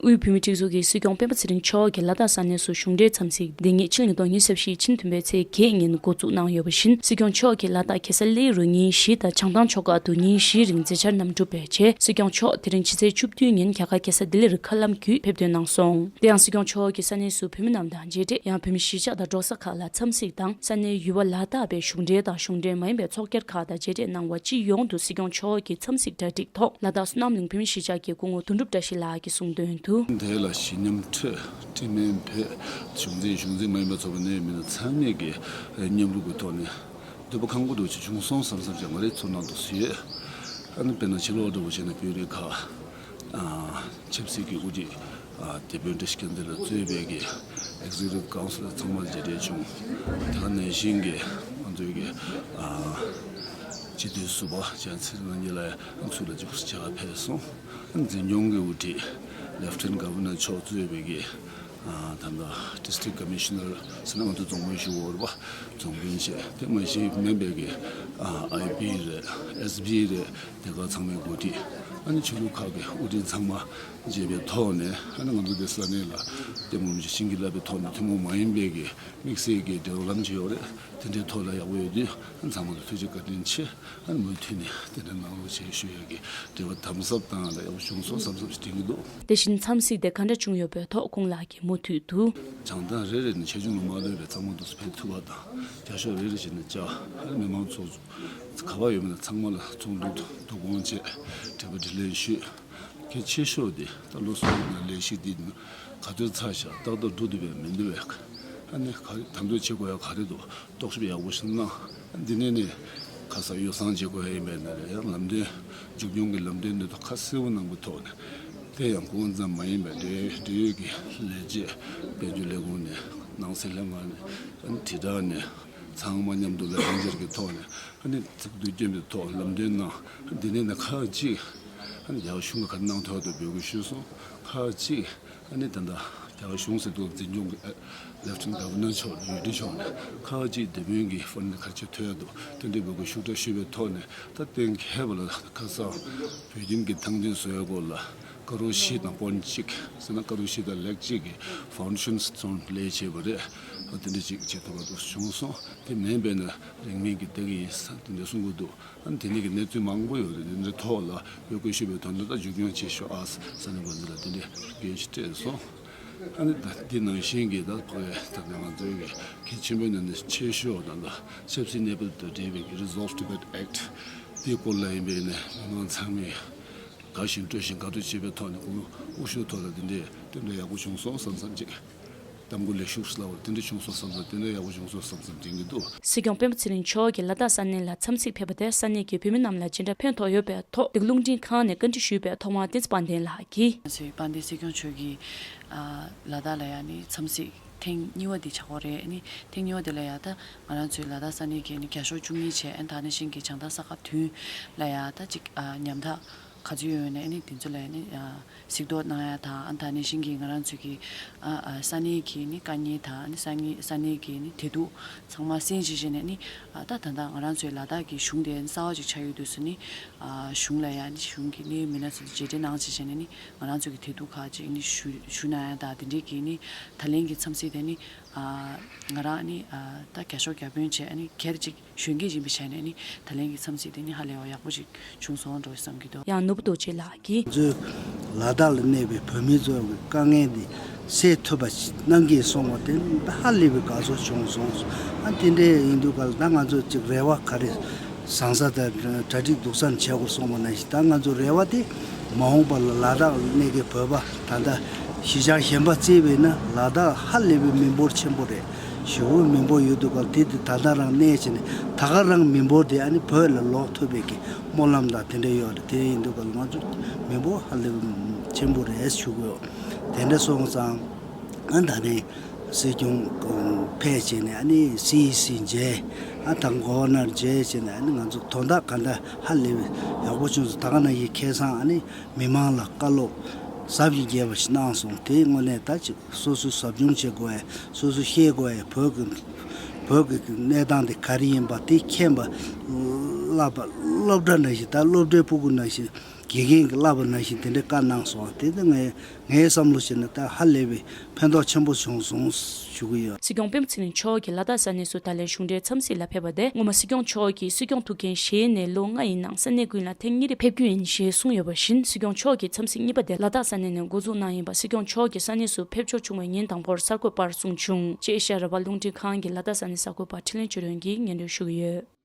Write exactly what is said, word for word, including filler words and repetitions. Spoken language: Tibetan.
དབུས་བོད་མིའི་སྒྲིག་འཛུགས་ཀྱི་སྲིད་སྐྱོང་སྤེན་པ་ཚེ་རིང་མཆོག་གིས་ལ་དྭགས་ས་གནས་སུ་གཞུང་འབྲེལ་འཚམས་གཟིགས་འདི་ཉིད་ཕྱི་ལོ་ཉིས་སྟོང་ཉི་ཤུ་རྩ་བཞི་ཕྱི་ཟླ་བདུན་པའི་ཚེས་བརྒྱད་ཉིན་འགོ་འཛུགས་གནང་ཡོད་པ་བཞིན། སྲིད་སྐྱོང་མཆོག་གིས་ལ་དྭགས་གེ་སར་ལི་རུ་ཉིན་བཞི་དང་བྱང་ཐང་ཆོལ་ཁ་དུ་ཉིན་བཞིའི་རིང་མཛད་འཆར་རྣམས་གྲུབ་པའི་རྗེས། སྲིད་སྐྱོང་མཆོག་དེ་རིང་ཕྱི་ཚེས་བཅུ་བདུན་ཉིན་རྒྱ་གར་རྒྱལ་ས་ལྡི་ལིར་མཁའ་ལམ་བརྒྱུད་ཕེབས་ཐོན་གནང་སོང་། དེ་ཡང་སྲིད་སྐྱོང་མཆོག་གིས་ས་གནས་སུ་བོད་མི་རྣམས་དང་མཇལ་འཕྲད། ཡང་བོད་མི་གཞིས་ཆགས་དང་འབྲོག་ས་ཁག་ལ་འཚམས་གཟིགས་དང་། ས་གནས་ཡུལ་བ་ལ་དྭགས་པའི་གཞུང་འབྲེལ་དང་གཞུང་འབྲེལ་མ་ཡིན་པའི་ཚོགས་བཅར་ཁག་དང་མཇལ་འཕྲད་གནང་བ། སྤྱི་ཡོངས་དུ་སྲིད་སྐྱོང་མཆོག་གི་འཚམས་གཟིགས་གྲ་སྒྲིག་ཐོག་ལ་དྭགས་བསོད་ནམས་གླིང་བོད་མི་གཞིས་ཆགས་ཀྱི་སྐུ་ངོ་དོན་གྲུབ་བཀྲ་ཤིས་ལགས་ཀྱིས་གསུངས་དོན་དུ། དེ་ལ་གཞི་མཉམ་འཕྲོད། དྲི་མེད་བོད། གཞུང་འཛིན་གཞུང་འཛིན་མ་ཡིན་པའི་ཚོགས་པ་ནས་མི་སྣ་ཚང་མས་ཀྱི་མཉམ་རུབ་ཀྱི་ཐོག་ནས་འདོད་པ་ཁེངས་པོ་འདྲ་ཅིག་བྱུང་སོང་བསམ་བསམ་ཅིག་ང་རའི་ཚོར་སྣང་དུ་ཡོད། ཨ་ནི་དཔེར་ན་ཕྱི་ལོགས་འདྲ་བོ་བྱས་ན་བོད་རིགས་ཁག་ཨ་ཆབ་སྲིད་ཀྱི་དབུ་ཁྲིད་ཨ་དེད་དཔོན་བཀྲ་ཤིས་སྐྱིད་འཛིན་ལགས་གཙོས་པའི་གི་Executive Council ཚང་མ་མཇལ་འཕྲད་བྱུང་། དེ་ག་ནང་བཞིན་གྱི་ང་ཚོའི་གི་ཨ་སྤྱི་འཐུས་ཟུར་པ་བྱས་ཚེ་རིང་རྣམ་རྒྱལ་ལགས་ཡང་ཚུར་ལ་འཇུག་སེ་བཅར་ཕེབས་སོང་། འཛིན་སྐྱོང་གི་དབུ་ཁྲིད་Lieutenant Governor མཆོག་གཙོས་པའི་གི་ཨ་ད་ལྟ་District Commissioner ཟེར་ན་ང་ཚོ་རྫོང་དཔོན་ཞུ་དགོས་རེད་པ། རྫོང་དཔོན་བྱས། དེ་མ་གཞི་མིན་པའི་གི་ཨ་ཨའི་པི་རེད། ཨེས་པི་རེད། དེ་ག་ཚང་མའི་འགོ་ཁྲིད། ཨ་ནི་ཆོས་ལུགས་ཁག་གི་དབུ་ཁྲིད་ཚང་མ་མཇལ་བའི་ཐོག་ནས། ཨ་ནི་ང་ཚོ་འདི་ས་གནས་ལ་ལྟད་མོ་མི་བྱེད་བྱིན་གྱིས་བརླབས་པའི་ཐོག་ནས་ཐུན་མོང་མ་ཡིན་པའི་གི་དམིགས་བསལ་གྱི་འབྲེལ་བ་ལམ་ཅིག་ཡོད་རེད། དེ་འདྲའི་ཐོག་ལ་ཡག་པོ་ཡོད་དུས་ཚང་མ་ལ་ཐུགས་རྗེ་བཀའ་དྲིན་ཆེ། ཨ་ནི་མུ་མཐུད་ནས་དེ་འདྲ་གནང་རོགས་བྱེད་ཞུ་ཡག་གི་འབྲེལ་བ་དམ་ཟབ་དང་ལ་ཡག་པོ་བྱུང་སོང་བསམ་བསམ་ཞིག་དྲན་གྱི་འདུག། དེ་བཞིན་འཚམས་གཟིགས་དེ་ག་འདྲ་བྱུང་ཡོད་པའི་ཐོག་ཁོང་ལགས་ཀྱིས་མུ་མཐུད་དུ། བྱང་ཐང་རེ་རེ་ནས་ཆེ་ཆུང་ལ་མ་ལྟོས་པའི་ཚང་མ་འདུག་སེ་ཕེབས་ཐུབ་པ་དང་། རྒྱ་ཤོག་རེ་རེ་བྱས་ནས་བཅར། ཨ་ནི་མི་མང་ཚོགས་ག་པར་ཡོད་མེད་ལ་ཚང་མ་ལ་ཚོགས་འདུ་འདུ་སྐོང་བྱས། དྲི་བ་དྲིས་ལན་ཞུས། གལ་ཆེ་ཤོས་དེ་ད་ལོ་གསུམ་ནང་ལས་གཞི་འདི་ག་ཚོད་ཚར་ཤག་ཏག་ཏག་འགྲོ་འདུག་པས་མི་འདུག་པས། ཨ་ནི་ག་རེ་ད་དུང་བྱེད་དགོས་ཡག་ག་རེ་འདུག། རྟོག་ཞིབ་ཡག་པོ་ཞིག་གནང་། འདི་ནས་ནི་ཁ་སང་ཡོ་བསྲང་བྱེད་དགོས་ཡ་ཡིན་པས་ན་རེད། ཡང་ལམ་སྟོན་མཇུག་སྐྱོང་གི་ལམ་སྟོན་འདི་ཚོ་ཁ་གསལ་པོ་གནང་པའི་ཐོག་ནས། དེ་ཡང་སྐུ་ངོ་ཙམ་མ་ཡིན་པའི་འབྲེལ་འབྲེལ་ཡོད་ཀྱི་ལས་བྱེད་དཔལ་འབྱོར་ལས་ཁུངས་ནས་ནང་སྲིད་ལྷན་ཁང་ནས་ཨ་ནི་དྲིལ་བསྒྲགས་ནས་ཚང་མ་མཉམ་དུ་ལ་ལྷན་སྦྱར་གྱི་ཐོག་ནས་ཨ་ནི་ཚིག་བསྡུས་སྐྱོན་པའི་ཐོག་ལམ་སྟོན་གནང་། འདི་ནས་ནི་ཁག་ཅིག་ཨ་ནི་རྒྱ་གཞུང་གི་ཁ་གནང་ཐོག་ཏུ་འབོད་སྐུལ་ཞུས་སོང་། ཁག་ཅིག་ཨ་ནི་ད་ལྟ་རྒྱ་གར་གཞུང་ཟེར་དུས་འཛིན་སྐྱོང་གི་ཨ་Lieutenant Governor མཆོག་ཡུལ་སྲིད་མཆོག་ནས་ཁག་ཅིག་དེ་སྔོན་གྱི་ཕན་ནི་ག་ཅིག་ཐོས་ཡ་འདུག། དེ་འདྲའི་འབོད་སྐུལ་ཤུགས་དྲག་ཞུས་པའི་ཐོག་ནས། ད་གཏན་འཁེལ་བ་ལ་ཁ་སང་བོད་ཁྱིམ་གྱི་ཐང་འཛིན་བཟོ་ཡ་སྐོར་ལ་ཀ་རོར་བཞི་དང་པོན་གཅིག་ཟེར་ན་ཀ་རོར་བཞི་དང་ལེག་གཅིག་གི་Foundation Stone ལས་བྱས་པ་རེད། ཨ་དེ་འདྲ་ཅིག་བྱེད་ཐུབ་པ་འདུག་བྱུང་སོང་། དེ་མིན་པས་ན་རིང་མིན་གྱི་བདག་གི་ཡིན་ས་དེ་འདྲ་གསུང་གི་འདུག། ཨ་ནི་དེ་ནས་ཀྱི་གནས་ཚུལ་མང་པོ་ཡོད་རེད། དེ་འདྲའི་ཐོག་ལ་འབོད་སྐུལ་ཞུས་པའི་དོན་དུ་ད་མཇུག་སྐྱོང་བྱེད་ཤོག་ཨ་ས་གནས་འགོ་འཛིན་ལ་དེ་འདྲའི་འགན་ཞིག་སྤྲད་སོང་། ཨ་ནི་ད་འདི་ནང་བཞིན་གྱི་ད་ཕ་གི་ད་ནི་ང་ཚོའི་གི་གལ་ཆེན་པོའི་ནང་ནས་ཆེ་ཤོས་ད་ལྟ་ཆབ་སྲིད་གནས་བབ་དང་འབྲེལ་བའི་གི་Resolve Tibet Act དེའི་སྐོར་ལ་ཡིན་པས་ནས་མི་མང་ཚང་མས་དགའ་ཞིང་སྤྲོ་ཞིང་དགའ་སྤྲོ་བྱེད་པའི་ཐོག་ནས་དབུ་དབུ་བཞུགས་ཐོག་ལ་དེ་འདྲའི་དེ་འདྲ་ཡག་པོ་བྱུང་སོང་བསམ་བསམ་ཅིག། གཏམ་གོ་ལས་ཤུགས་སླ་བར་དེ་འདྲ་བྱུང་སོང་བསམ་ས་དེ་འདྲ་ཡག་པོ་བྱུང་སོང་བསམ་བསམ་དྲན་གྱི་འདུག། སྲིད་སྐྱོང་སྤེན་པ་ཚེ་རིང་མཆོག་གིས་ལ་དྭགས་ས་གནས་ལ་འཚམས་གཟིགས་ཕེབས་པ་དེ་ས་གནས་ཀྱི་བོད་མི་རྣམས་ལ་ཇི་འདྲ་ཕན་ཐོགས་ཡོད་པའི་ཐོག་འདི་ག་རླུང་འཕྲིན་ཁང་ནས་བཀའ་འདྲི་ཞུས་པའི་ཐོག་མར་བསྟན་འཛིན་དཔལ་ལྡན་ལགས་ཀྱིས། ང་ཚོའི་དཔལ་ལྡན་སྲིད་སྐྱོང་མཆོག་གིས་ཨ་ལ་དྭགས་ལ་ཡང་ནི་འཚམས་གཟིགས་ཐེངས་གཉིས་པ་འདི་བྱ་དགོས་རེད། ཨ་ནི་ཐེངས་གཉིས་པ་འདི་ལ་ཡང་ད་ང་རང་ཚོའི་ལ་དྭགས་ས་གནས་ཀྱི་ནི་རྒྱ་ཤོག་བཅུ་གཉིས་བྱས། ཨ་ནི་ད་ནང་བཞིན་གྱི་བྱང་ཐང་ས་ཁག་བདུན་ལ་ཡང་ད་ཅིག་ཨ་ཉམ་ཐག་ག་ཚོད་ཡོད་ནས་ཨ་ནི་དེ་ཚོ་ལ་ནི་ཨ་གཟིགས་རྟོག་གནང་ཡ་དང་། ཨ་ནི་ད་ནང་བཞིན་གྱི་ང་རང་ཚོའི་གི་ཨ་ཨ་ས་གནས་ཀྱི་ནི་དཀའ་ངལ་དང་། ཨ་ནི་ས་གནས་ས་གནས་ཀྱི་ནི་བདེ་སྡུག་ཚང་མ་གསན་བྱས་བྱས་ནས་ནི་ཨ་ད་ད་ལྟ་ང་རང་ཚོའི་ལ་དྭགས་ཀྱི་གཞུང་དེ་ནི་གསར་པ་ཅིག་ཆགས་ཡོད་དུས་སུ་ནི་ཨ་གཞུང་ལ་ཡ་ནི་གཞུང་གི་ནི་མི་སྣ་ཚོ་མཇལ་འཕྲད་གནང་བྱས་བྱས་ནས་ནི་ང་རང་ཚོའི་གི་བདེ་སྡུག་ཁག་ཅིག་ནི་ཞུ་ཞུ་གནང་ཡ་དང་། དེ་འདྲའི་གི་ནི་ད་ལན་གྱི་འཚམས་གཟིགས་དེ་ནི་ཨ་ང་རང་ནི་ཨ་ད་རྒྱ་ཤོག་བརྒྱ་དཔོན་བྱས། ཨ་ནི་སྒེར་ཅིག་གཞོན་སྐྱེས་ཡིན་པའི་ཆ་ནས་ནི་ད་ལན་གྱི་འཚམས་གཟིགས་དེ་ནི་ཧ་ལས་པ་ཡག་པོ་ཞིག་བྱུང་སོང་འགྲོ་བསམ་གྱི་འདུག། ཡང་ནོར་བུ་རྡོ་རྗེ་ལགས་ཀྱིས། ང་ཚོའི་ལ་དྭགས་ལ་གནས་པའི་བོད་མི་ཚོའི་དཀའ་ངལ་འདི་སེལ་ཐུབ་པ་ཞིག་གནང་གི་སོང་བ་དེ་ཧ་ལས་པའི་དགའ་ཚོར་བྱུང་སོང་། ཨ་དེ་འདྲའི་ཡིན་དུས་ག་ལ་ད་ང་ཚོ་ཅིག་རེ་བ་ག་རེ་བཟང་ས་དང་གྲ་སྒྲིག་སྡུག་ས་ནས་བྱེད་དགོས་སོང་བ་ནང་བཞིན། ད་ང་ཚོ་རེ་བ་དེ་མ་འོངས་པ་ལ་ལ་དྭགས་ལ་གནས་མཁན་བོད་པ་ད་ལྟ་གཞིས་ཆགས་གཞན་པ་བརྩིས་པས་ན་ལ་དྭགས་ཧ་ལས་པའི་མི་འབོར་ཆེན་པོ་རེད། ཞེ་པོ་མི་འབོར་ཡོད་དུས་ག་ལ་དེ་དེ་ད་ལྟ་རང་གནས་བྱས་ནས་ད་ག་རང་མི་འབོར་དེ་ཨ་ནི་བོད་ལ་ལོག་ཐུབ་པའི་གི་སྨོན་ལམ་དང་དེ་འདྲ་ཡོད་རེད། དེ་ཡིན་དུས་ག་ལ་ང་ཚོ་མི་འབོར་ཧ་ལས་པའི་ཆེན་པོ་རེད་ཞུ་གི་ཡོད། དེ་འདྲ་སོང་ཙང་ཨ་ད་ནི་སྲིད་སྐྱོང་ཕེབས་བྱས་ནས་ཨ་ནི་སི་ཨི་སི་མཇལ། ཨ་ད་གོ་ཝར་ནར་མཇལ་བྱས་ནས་ཨ་ནི་ང་ཚོ་དོན་དག་ག་འདྲ་ཧ་ལས་པའི་ཡག་པོ་བྱུང་སོང་། ད་ག་ནང་བཞིན་ཁ་སང་ཨ་ནི་མི་མང་ལ་བཀའ་སློབ་ཟབ་ཅིང་རྒྱས་པ་ཞིག་གནང་སོང་། དེའི་དངོས་གནས་ད་ཅིག་སོ་སོའི་ཟབ་སྦྱོང་བྱེད་དགོས་ཡ། སོ་སོ་ཤེས་དགོས་ཡ། བོད་ཀྱི་བོད་ཀྱི་གནས་སྟངས་དེ་ག་རེ་ཡིན་པ་དེ་མཁྱེན་པ་བསླབ་པ་སློབ་གྲྭ་ནང་བཞིན། ད་སློབ་གྲྭའི་ཕྲུ་གུ་ནང་བཞིན་ དགེ་རྒན་གྱིས་བསླབས་པ་ནང་བཞིན་དེ་འདྲའི་བཀའ་གནང་སོང་། དེ་ནི་ངས་ངའི་བསམ་བློ་བྱས་ན་ད་ཧ་ལས་པའི་ཕན་ཐོགས་ཆེན་པོ་བྱུང་སོང་ཞུ་གི་ཡོད། སྲིད་སྐྱོང་སྤེན་པ་ཚེ་རིང་མཆོག་གིས་ལ་དྭགས་ས་གནས་སུ་ད་ལན་གཞུང་འབྲེལ་འཚམས་གཟིགས་ལ་ཕེབས་པ་དེ་སྔོན་མ་སྲིད་སྐྱོང་མཆོག་གིས་སྲིད་སྐྱོང་ཐུགས་འགན་བཞེས་ནས་ལོ་ལྔ་ཡི་ནང་ས་གནས་ཀུན་ལ་ཐེངས་གཉིས་རེ་ཕེབས་རྒྱུ་ཡིན་ཞེས་གསུངས་ཡོད་པ་བཞིན། སྲིད་སྐྱོང་མཆོག་གི་འཚམས་གཟིགས་གཉིས་པ་དེ་ལ་དྭགས་ས་གནས་ནས་འགོ་འཛུགས་གནང་ཡིན་པ། སྲིད་སྐྱོང་མཆོག་གིས་ས་གནས་སུ་ཕེབས་འབྱོར་བྱུང་བའི་ཉིན་དང་པོར་གསར་འགོད་པར་གསུངས་བྱུང་ཅེས་ཨེ་ཤ་ཡ་རང་དབང་རླུང་འཕྲིན་ཁང་གི་ལ་དྭགས་ས་གནས་གསར་འགོད་པ་འཕྲིན་ལས་ཆོས་སྒྲོན་གྱིས་སྙན་སྒྲོན་ཞུ་གི་ཡོད།